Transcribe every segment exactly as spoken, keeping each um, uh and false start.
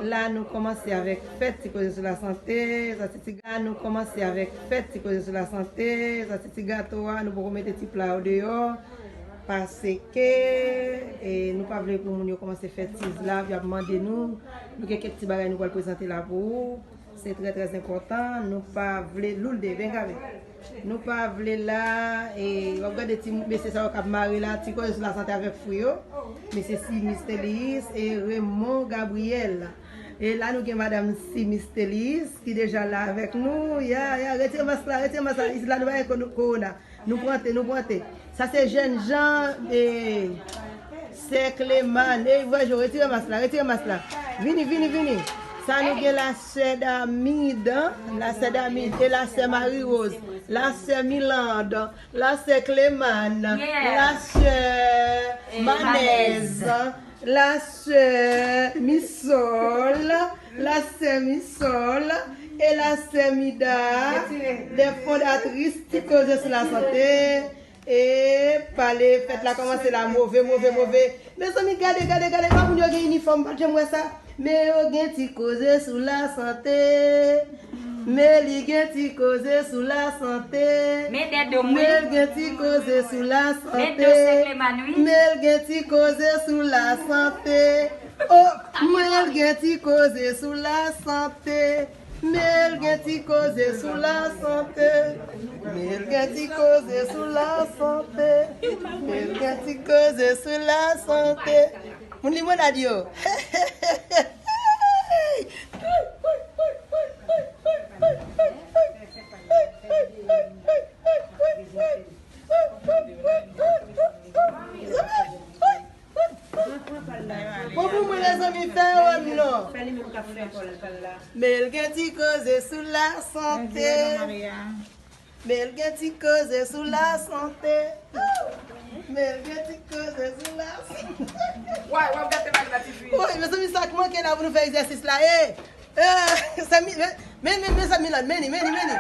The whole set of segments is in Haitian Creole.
La nou kòmanse avèk fèt ti koze sou lasante, sa se ti la nou kòmanse avèk fèt ti koze sou lasante, sa se ti gato a, nou poko mete ti pla yo deyò, paske e, nou pa vle pou moun yo kòmanse fè tiz la, y ap mande nou, nou gen kèk ti bagay nou pral prezante la pou ou, se trè trè enpòtan, nou pa vle loulde, ben gade. Nou pa vle la, e, w ap gade ti mesye sa yo k ap mare la, ti koze sou lasante avèk fri yo. Mesye Simis Teliis e Raymond Gabriel. E la nou gen madanm Simis Teliis ki deja la avèk nou. Ya, ya, retire mask la, retire mask la. Isit la nou pa gen ko-, kowona. Nou pran te, nou pran te. Sa se jèn jan, e, sè Kleman. Ey, vwè jo, retire mask la, retire mask la. Vini, vini, vini. Sa nou gen la sè Damid, la sè Damid e la sè Marie Rose, la sè Milande, la sè Kleman, la sè Manèz, la sè Misòl, la sè Misòl e la sè Mida, de fondatris Ti Koze sou Lasante. E pale, fèt la kòmanse la, move, move, move. Mezanmi, gade, gade, gade, pa moun yo gen inifòm, m pa t janm wè sa. Men yo gen ti koze sou lasante. Men li gen ti koze sou lasante. Men dèdo m, wi. Men l gen ti koze sou lasante. Men dèdo se Kleman, wi. Men l gen ti koze sou lasante. Oh, men l gen ti koze sou lasante. Men l gen ti koze sou lasante. Men l gen ti koze sou lasante. Men l gen ti koze sou lasante. Moun limonad yo. Bon, pou mwen, lezanmi, fè yo non. Fè li menm k ap fè kò l pa l la. Men l gen ti koze sou lasante. Men l gen ti koze sou lasante. Men l gen ti koze sou lasante. Way, w ap gate bagay la, ti fi. Woy, mezanmi, sa k manke la pou nou fè egzèsis la, e. Eh, sè Mi-, men, men, men, men sè Milan, men li, men li, men li.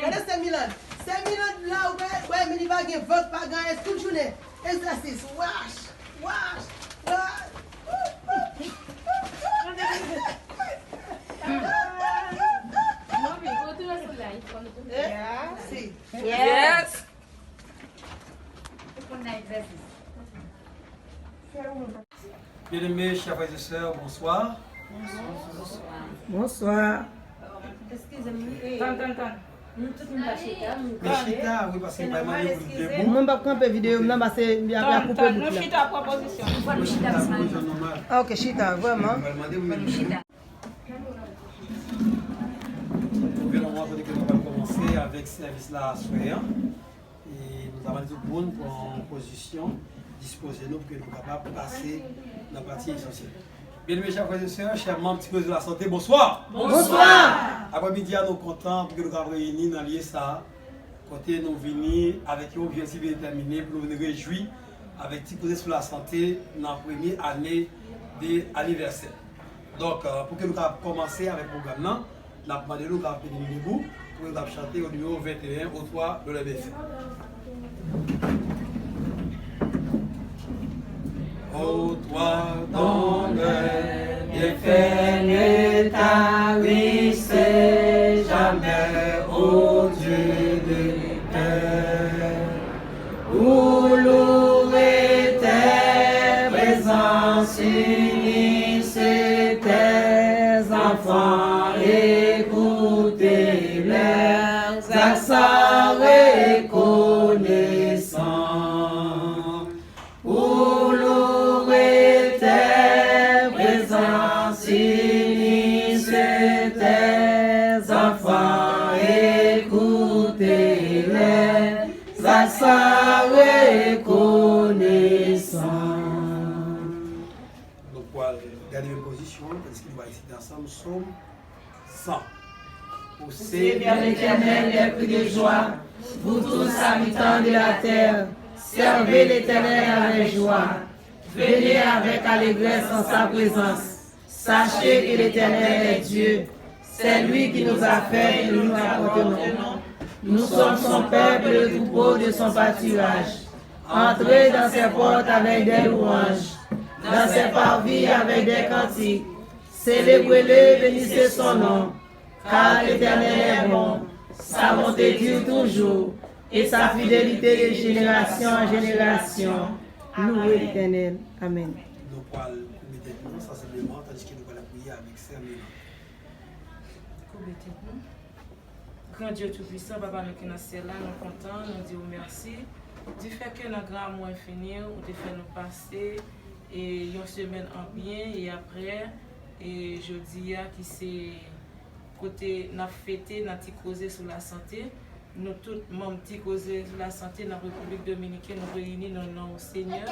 Gade sè Milan. Sè Milan la, ou wè, wè, men li pa gen vant, pa gen anyen, tout jounen. Egzèsis, wash, wash, wash. Mami, pou tounen sou live, pou nou tounen. Eh? Si. Yes. Pou n nan egzèsis. Bien-aimés, chers frères et sœurs, bonsoir. Bonsoir. Eskize m, wi, e, tann, tann, tann. Nou tout moun pa chita, nou kanpe. Men chita, wi, paske m pa mande pou nou debout. Mwen m p ap kanpe videyo m nan, paske y a, y a koupe bout la. Nou chita, pran pozisyon. Fò nou chita, pran pozisyon nòmal. Ah, ok, chita, vrèman. M pa mande pou nou chita. Gouvènman kote ke nou pral kòmanse avèk sèvis la aswè an. E nou ta mande tout moun pran pozisyon, dispoze nou pou ke nou kapab pase nan pati esansyèl. Bien-aimés, chers frères et sœurs, chers membres Ti Koze Lasante, bonsoir. Bonsoir. Aprèmidi a, nou kontan pou ke nou kapab reyini nan lye sa a, kote nou vini avèk yon objektif detèmine pou nou vin rejwi avèk Ti Koze sou Lasante nan premye ane de anivèsè. Donk, euh, pou ke nou kapab kòmanse avèk pwogram nan, n ap mande nou kapab mete nou debou pou nou kapab chante o nimewo venteyen, O twa, Dolè Bèfè. Ô toi dont le bienfait ne tarisse jamais, ô Dieu de paix. Pour louer tes présences, unissent tes enfants, écoute leurs accents reconnaissants. Pour louer tes présences, unissent tes enfants, écoute leurs accents reconnaissants. Nou pral gade menm pozisyon an, tandiske nou va resite ansanm Sòm san. Poussez vers l'Éternel des cris de joie, vous tous habitants de la terre, servez l'Éternel avec joie, venez avec allégresse en sa présence. Sachez que l'Éternel est Dieu, c'est lui qui nous a fait et nous lui appartenons. Nous sommes son peuple, le troupeau de son pâturage. Entrez dans ses portes avec des louanges, dans ses parvis avec des cantiques. Célébrez-le, bénissez son nom, car l'Éternel est bon, sa bonté dure toujours, et sa fidélité de génération en génération. Louez l'Éternel. Amen. Nou pral koube tèt nou sansiblman, tandiske nou pral priye avèk sè Mila. Koube tèt nou. Gran Dye Toupisan, Papa nou ki nan syèl la, nou kontan, nou di w mèsi. Difè ke nan gran amou enfini, ou te fè nou pase e yon semèn an byen, e aprè, e jodi a ki se kote n ap fete nan Ti Koze sou Lasante, nou tout manm Ti Koze sou Lasante nan Repiblik Dominikèn, nou reyini nan non w, Senyè.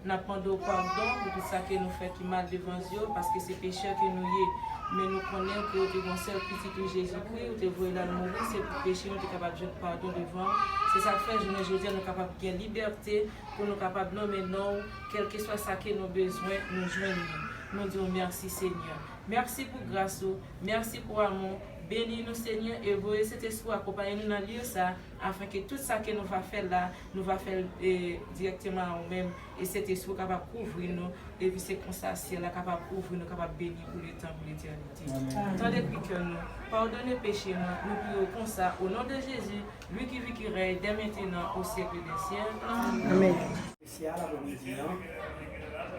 N ap mande w padon pou tout sa ke nou fè ki mal devan zye w, paske se pechè ke nou ye. Men nou konnen ke w te gen yon sèl pitit ou, Jezikri, ou te voye l al mouri, se pou peche nou te kapab jwenn padon devan w. Se sa k fè, jounen jodi a, nou kapab gen libète pou nou kapab nonmen non w, kèlkeswa sa ke nou bezwen, nou jwenn li. Nou di w mèsi, Senyè. Mèsi pou gras ou, mèsi pou amou w. Beni nou, Senyè, e voye Sentespri w akonpaye nou nan lye sa a, afenke tout sa ke nou va fè la, nou va fè l, e, dirèkteman a ou menm, e Sentespri w kapab kouvri nou, epi se konsa syèl la kapab ouvri, nou kapab beni pou letan, pou letènite. Amen. Tande kri kè nou, padone peche nou, nou priye w konsa, o non de Jezi, li ki viv, ki rèy dè mentenan o syèk dè syèk. Amen. Espesyal aprèmidi an,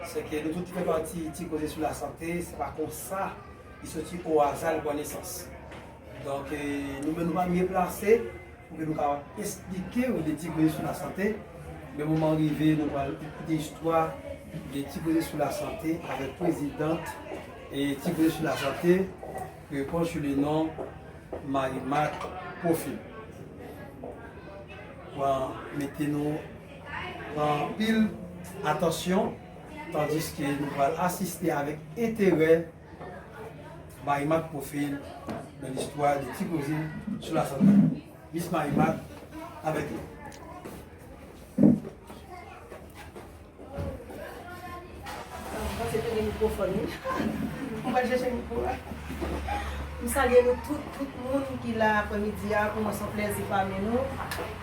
se ke nou tout ki fè pati Ti Koze sou Lasante, se pa konsa li soti o aza, li pran nesans. Donk, e, nou menm nou pa mye plase pou ke nou kapab esplike w de Ti Koze sou Lasante. Men moman rive, nou pral koute istwa de Ti Koze sou Lasante avèk prezidant e Ti Koze sou Lasante, ke pòte le non Marie Marthe Profil. Pran, mete nou pran anpil atansyon, tandiske nou pral asiste avèk enterè Marie Marthe Profil nan listwa de Ti Koze sou Lasante. Miss Marie Marthe, avèk nou. Mwen pase tande mikwofòn wi. Mwen pral chèche mikwo a. M salye nou tout, tout moun ki la aprèmidi a. Pou mwen, se yon plèzi pami nou.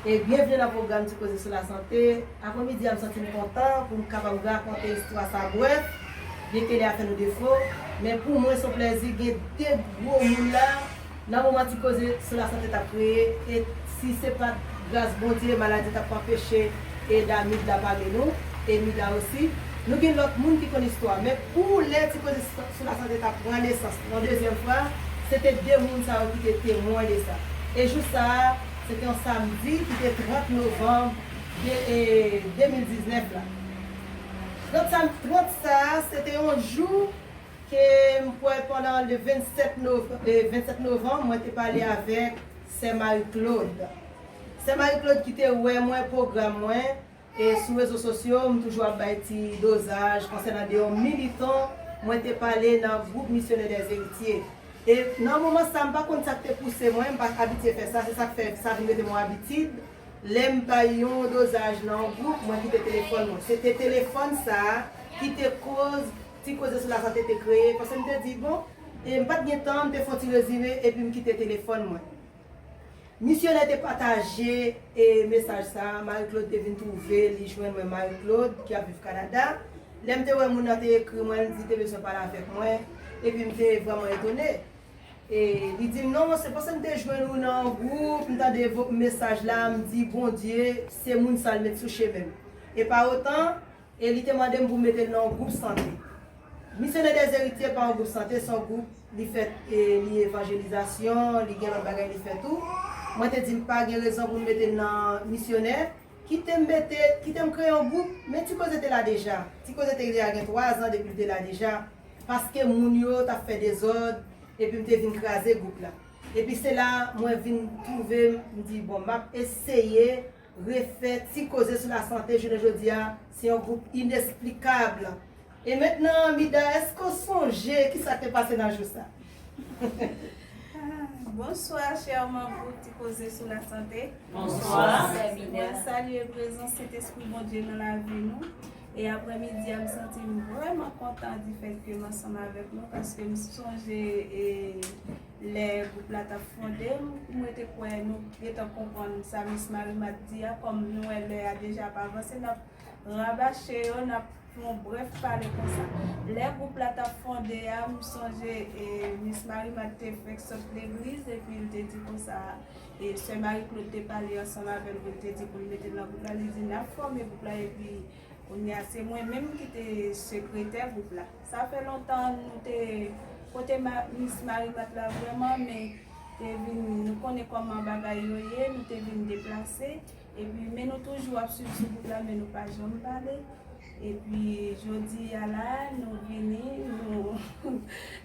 E byenvni nan pwogram Ti Koze sou Lasante. Aprèmidi a, m santi m kontan pou m kapab rakonte istwa sa brèf, byenke lè a fè nou defo. Men pou mwen, se yon plèzi gen de gwo moun la. Nan moman Ti Koze sou Lasante t ap kreye, e si se pa t gras Bondye, maladi t ap anpeche e Damid la pami nou, e Mida osi. Nou gen lòt moun ki konn istwa, men pou lè Ti Koze sou Lasante t ap pran nesans nan dezyèm fwa, se te de moun sa yo ki te temwen de sa. E jou sa a, se te yon samdi ki te trant novanm de, e, de mil diznèf la. Trant sa, trant sa a, se te yon jou ke m kwè pandan le vennsèt nov-, eh, vennsèt novanm, mwen te pale avèk Sè Marie Claude. Sè Marie Claude ki te wè mwen pwogram mwen, e sou rezo sosyo, m toujou ap bay ti dozaj konsènan de yon militan mwen te pale nan gwoup Misyonè dèzerityè. E nan moman sa, m pa konn sa k te pouse mwen, m pa abitye fè sa, se sa k fè sa vin rete m yon abitid. Lè m bay yon dozaj nan yon gwoup, mwen kite telefòn mwen. Se te telefòn sa a ki te koz Ti Koze sou Lasante te kreye, paske m te di, bon, e m pa t gen tan, m te fè yon ti rezime, epi m kite telefòn mwen. Misyonè te pataje, e, mesaj sa a, Marie Claude te vin twouve, li jwenn mwen, Marie Claude, ki ap viv Kanada. Lè m te wè moun nan te ekri mwen, li di te bezwen pale avèk mwen, epi m te vrèman etone. E li di m, "Non, se paske m te jwenn ou nan yon gwoup, m tande vo-, mesaj la, m di, 'Bondye, se moun sa l met sou chemen m.'" E pa otan, e li te mande m pou m mete l nan yon gwoup sante. Misyonè dèzerityè pa yon gwoup sante, se yon gwoup, li fè, e, li evanjelizasyon, li gen lòt bagay li fè tou. Mwen te di m pa gen rezon pou m mete l nan misyonè. Kite m mete, kite m kreye yon gwoup, men Ti Koze te la deja. Ti Koze te deja gen twa zan depi l te la deja. Paske moun yo t ap fè dezòd, epi m te vin kraze gwoup la. Epi se la mwen vin twouve m, m di, "Bon, m ap eseye refè Ti Koze sou Lasante." Jounen jodi a, se yon gwoup inesplikab. E mentnan, Mida, èske w sonje kisa k te pase nan jou sa? Ah, bonswa, chè manm gwoup Ti Koze sou Lasante. Bonswa. Mwen salye prezans Sentespri Bondye nan lavi nou. E aprèmidi a, m santi m vrèman kontan difèt ke m ansanm avèk nou, paske m sonje, e, lè gwoup la t ap fonde, m, mwen te kwè nou gentan konprann sa Miss Marie Marthe di a, kòm nou wè lè a deja ap avanse, n ap rabache yo, n ap Fè yon brèf pale konsa. Lè gwoup la t ap fonde a, m sonje e, Miss Marie Mat te fèk sot legliz, epi l te di konsa, e sè Marie Claude te pale ansanm avè l pou l te di pou l mete l nan gwoup la, li di n ap fòme gwoup la, epi kounye a se mwen menm ki te sekretè gwoup la. Sa fè lontan nou te kote Miss Marie Mat la vrèman, men te vin, nou konnen kòman bagay yo ye, nou te vin deplase. Epi, men nou toujou ap swiv sou gwoup la, men nou pa janm pale. Epi, jodi a la, nou vini, nou,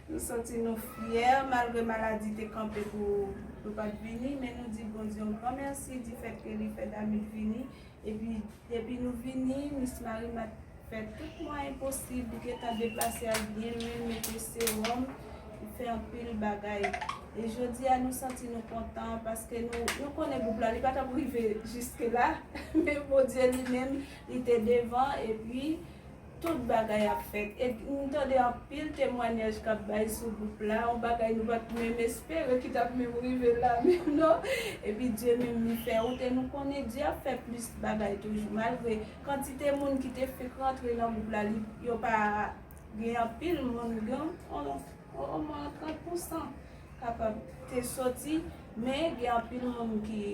nou santi nou fyè, malgre maladi te kanpe pou nou pa t vini, men nou di Bondye yon gran mèsi difèt ke li fè Damid vini. Epi, depi nou vini, Miss Marie Mat fè tout mwayen posib, li gentan deplase al byen lwen, mete sewòm, li fè anpil bagay. E jodi a, nou santi nou kontan paske nou, nou konnen gwoup la, li pa t ap rive jiske la, men Bondye li menm, li te devan, epi tout bagay ap fèt. E m tande anpil temwanyaj k ap bay sou gwoup la, yon bagay nou pa t menm espere ki t ap menm rive la menm non. Epi Dye menm li fè wout, e nou konnen Dye ap fè plis bagay toujou, malgre kantite moun ki te fèk rantre nan gwoup la, li, yo pa gen anpil moun, gen on, on, omwen trant pousan kapab te soti, men gen anpil moun ki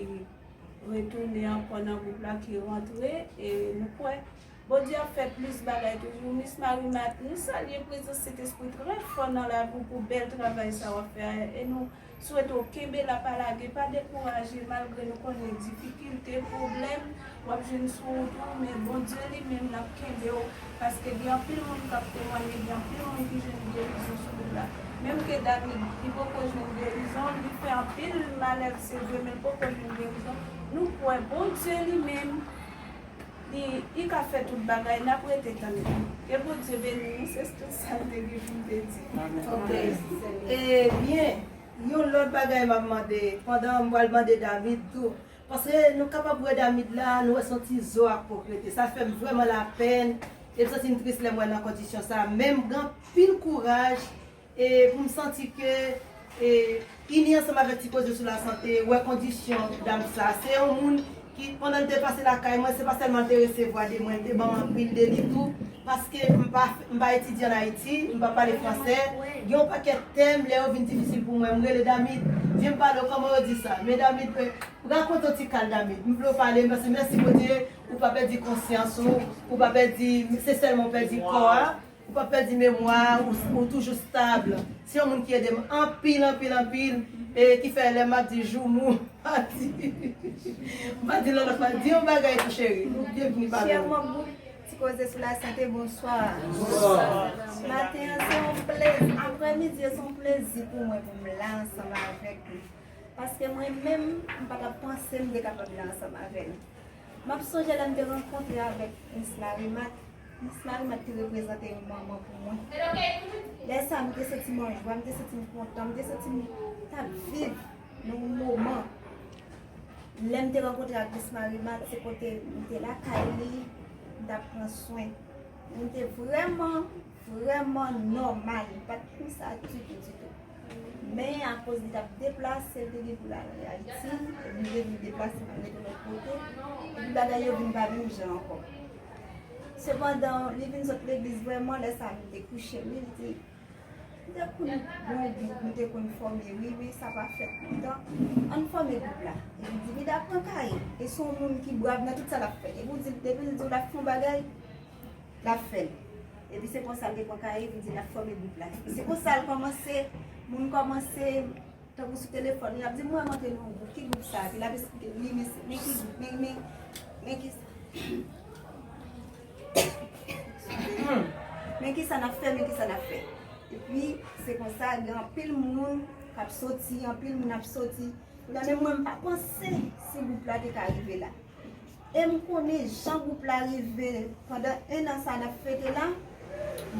retounen ankò nan gwoup la, ki rantre, e nou kwè Bondye ap fè plis bagay toujou. Miss Marie Mat, nou salye prezans Sentespri trè fò nan lavi w pou bèl travay sa w ap fè a, e nou swete w kenbe la, pa lage, pa dekouraje, malgre nou konnen difikilte, pwoblèm w ap jwenn sou wout ou, men Bondye li menm l ap kenbe w, paske gen anpil moun k ap temwanye, gen anpil moun ki jwenn gerizon sou wout la. Menm ke Damid, li poko jwenn gerizon, li fè anpil malèv, se vre, men l poko jwenn gerizon. Nou kwè Bondye li menm, li, li ka fè tout bagay, n ap rete tann li. Ke Bondye beni nou, se tout sa m te gen pou m te di. Amèn. Ok. Ebyen, yon lòt bagay m ap mande, pandan m pral mande Damid tou, paske nou kapab wè Damid la, nou wè se yon ti zo ak pwòprete. Sa fè m vrèman lapèn, e m santi m tris lè m wè l nan kondisyon sa. Men m gen anpil kouraj, e pou m santi ke, e, ini ansanm avèk Ti Koze sou Lasante, wè kondisyon dam sa. Se yon moun ki, pandan l te pase lakay mwen, se pa sèlman l te resevwa de mwen, l te ban m anpil de li tou, paske m pa, m pa etidye ann Ayiti, m pa pale fransè. Gen yon pakèt tèm, lè yo vin difisil pou mwen, m rele Damid, vin pale w, kòman yo di sa? Men Damid, e, rakonte yon ti kal, Damid. M vle w pale, m pase, mèsi Bondye, ou pa pèdi konsyans ou, ou pa pèdi, se sèlman w pèdi kò a. Ou pa pèdi memwa, ou, ou toujou stab. Se yon moun ki ede m anpil, anpil, anpil, e ki fè lè m ap di joumou, m pa di, m pa di lòlòt, m pa di yon bagay tou cheri. Ou byenvini pami nou. Chè manm gwoup Ti Koze sou Lasante, bonswa. Bonswa. Maten an, se yon plezi, aprèmidi an, se yon plezi pou mwen pou m la ansanm avèk nou. Paske mwen menm, m pa t ap panse m te kapab la ansanm avè nou. M ap sonje lè m te rankontre avèk Miss Marie Mat. Miss Marie Mat te reprezante yon manman pou mwen. Lè sa a, m te santi m an jwa, m te santi m kontan, m te santi m t ap viv yon moman. Lè m te rankontre ak Miss Marie Mat, se kote m te lakay li, m t ap pran swen. M te vrèman, vrèman nòmal. M pa t konsa ditou, ditou. Men akoz li t ap deplase, l te gen pou l al Ayiti, epi li te vin deplase pou l rete lòt kote, epi bagay yo vin pa menm jan ankò. Sepandan, li vin sot legliz vrèman, lè sa a, m te kouche m, li di, m te konn gen yon gwoup, m te konn fòme, wi, men sa pa fèt lontan. Ann fòme gwoup la. Epi li di, Mida, pran kaye. E se yon moun ki brav nan tout sa l ap fè. Epi w di, depi l di w l ap fè yon bagay, l ap fè l. Epi se konsa l te pran kaye, epi di l ap fòme gwoup la. Epi se konsa l kòmanse, moun kòmanse, tankou sou telefòn, y ap di, "Mwen rantre nan yon gwoup, ki gwoup sa a?" Epi l ap esplike, "Wi, men, men ki gwoup, men, men, men ki sa, men ki sa n ap fè, men ki sa n ap fè." Epi se konsa, gen anpil moun k ap soti, anpil moun ap soti. Kounye a, men mwen, m pa panse si gwoup la te ka rive la. E m konnen jan gwoup la rive pandan en an sa n ap fete la.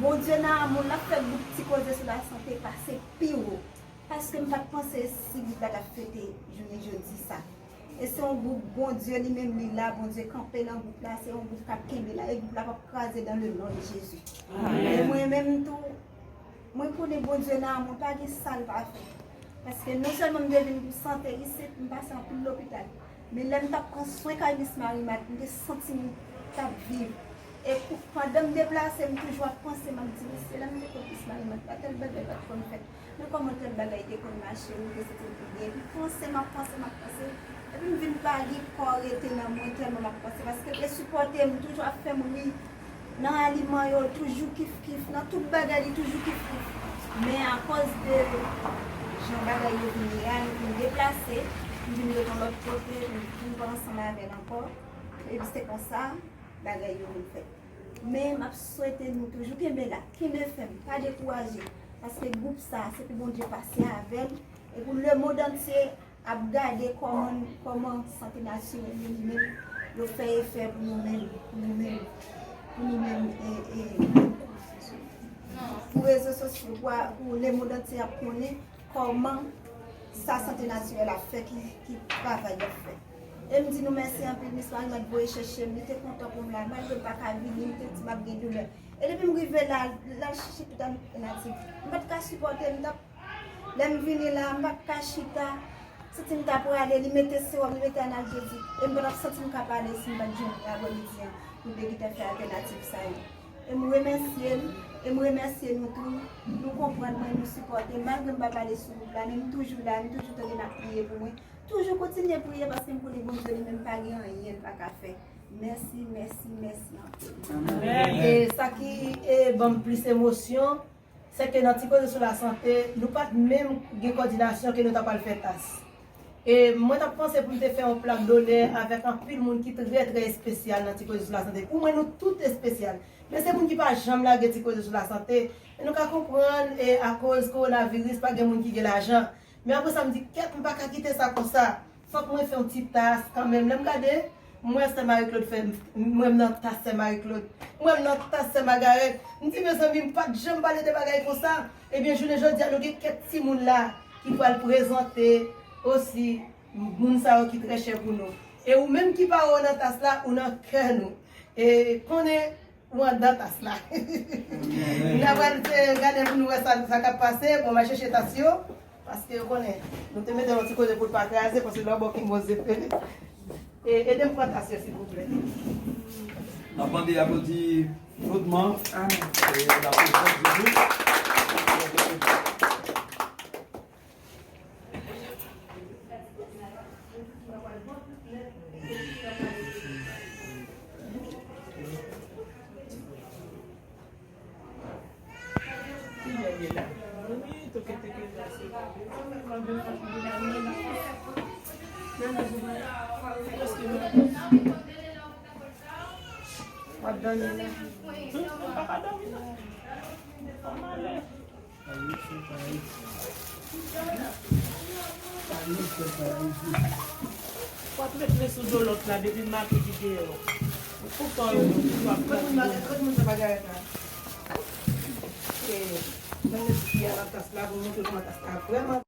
Bondye nan amou l ap fè gwoup Ti Koze sou Lasante pase pi wo. Paske m pa t panse si gwoup la t ap fete jounen jodi sa. E se yon gwoup Bondye li menm li la, Bondye kanpe nan gwoup la, se yon gwoup k ap kenbe la, e gwoup la p ap kraze dans le nom de Jésus. Amèn. E mwen menm tou, mwen konnen Bondye nan amou l, pa gen sa l pa fè. Paske non sèlman m te vin pou sante isit, m pase anpil lopital. Men lè m t ap pran swen kay Miss Marie Mat, m te santi m t ap viv. E pou, pandan m deplase, m toujou ap panse, m ap di, "Mesye, lè m te konn plis mari, mwen pa tèl bagay pa t konn fèt. Men kòman tèl bagay te konn mache, m te santi m pi byen." Epi panse, m ap panse, m ap panse. Epi m vin pa gen kò rete nan mwen tèlman m ap panse. Paske l te sipòte m, toujou ap fè m ri. Nan aliman yo, toujou kif kif. Nan tout bagay, li toujou kif kif. Men akòz de jan bagay yo vin ye a, nou vin deplase, m vin ret yon lòt kote, m vin pa ansanm avè l ankò. Epi se konsa, bagay yo vin fèt. Men m ap swete nou toujou kenbe la, kenbe fèm, pa dekouraje, paske gwoup sa a, se pou Bondye pase avè l, e pou lemonn antye ap gade kòman, kòman sante natirèl yo li menm, yo fè efè pou nou menm, pou nou menm, pou nou menm, e, e, pou rezo sosyo, pou a, pou lemonn antye ap konnen kòman sa sante natirèl ap fè, ki, ki travay y ap fè. E m di nou mèsi anpil, Miss Marie-Mad voye chèche m, li te kontan pou m la, malgre m pa ka vini, m te di m ap gen doulè. E depi m rive la, l al chèche tout altènativ. M pa t ka sipòte, m t ap, lè m vini la, m pa t ka chita, santi m ta prale, li mete sewòm, li mete analjezik. E m pa t ap santi m ka pale si m pa t jwenn li aprèmidi an, pou te gentan fè altènativ sa yo. E m remèsye l, e m remèsye nou tou, nou konprann mwen, nou sipòte m, malgre m pa pale sou gwoup la, men m toujou la, m toujou tande n ap priye pou mwen. Toujou kontinye priye, paske m konnen Bondye li menm pa gen anyen l pa ka fè. Mèsi, mèsi, mèsi anpil. E sa ki, e, ban m plis emosyon, se ke nan Ti Koze sou Lasante, nou pa t menm gen kòdinasyon ke nou ta pral fè tas. E mwen t ap panse pou m te fè yon plak donè avèk anpil moun ki trè, trè espesyal nan Ti Koze sou Lasante. Pou mwen, nou tout espesyal. Men se moun ki pa janm lage Ti Koze sou Lasante. E nou ka konprann, e akoz kowonaviris, pa gen moun ki gen lajan. Men apre sa, m di, "Kèt, m pa ka kite sa konsa. Fòk mwen fè yon ti tas kanmenm." Lè m gade, m wè sè Marie Claude fè, m wè m nan tas sè Marie Claude. M wè m nan tas sè Margaret. M di, "Mezanmi, m pa t janm pale de bagay konsa." Ebyen, jounen jodi a, nou gen kèk timoun la ki pral prezante osi moun sa yo ki trè chè pou nou. E ou menm ki pa wè w nan tas la, ou nan kè nou. E konnen ou anndan tas la. N a pral, eh, gade pou nou wè sa, sa k ap pase. Bon, m al chèche tas yo, paske ou konnen, nou te mete yon ti kote pou l pa kraze, paske lòbò ki moze. E, ede m pran tas yo, silvouplè. N ap mande aplodi fòtman. Amen. E, la prezans de Dieu. W ap met men sou do lòt la depi maten ki deyò. Ou fè w yo, ou ap... Kot moun Magarèt? Kot moun sa Magarèt la? Mwen met pye a nan tas la pou montre kòman tas la vrèman.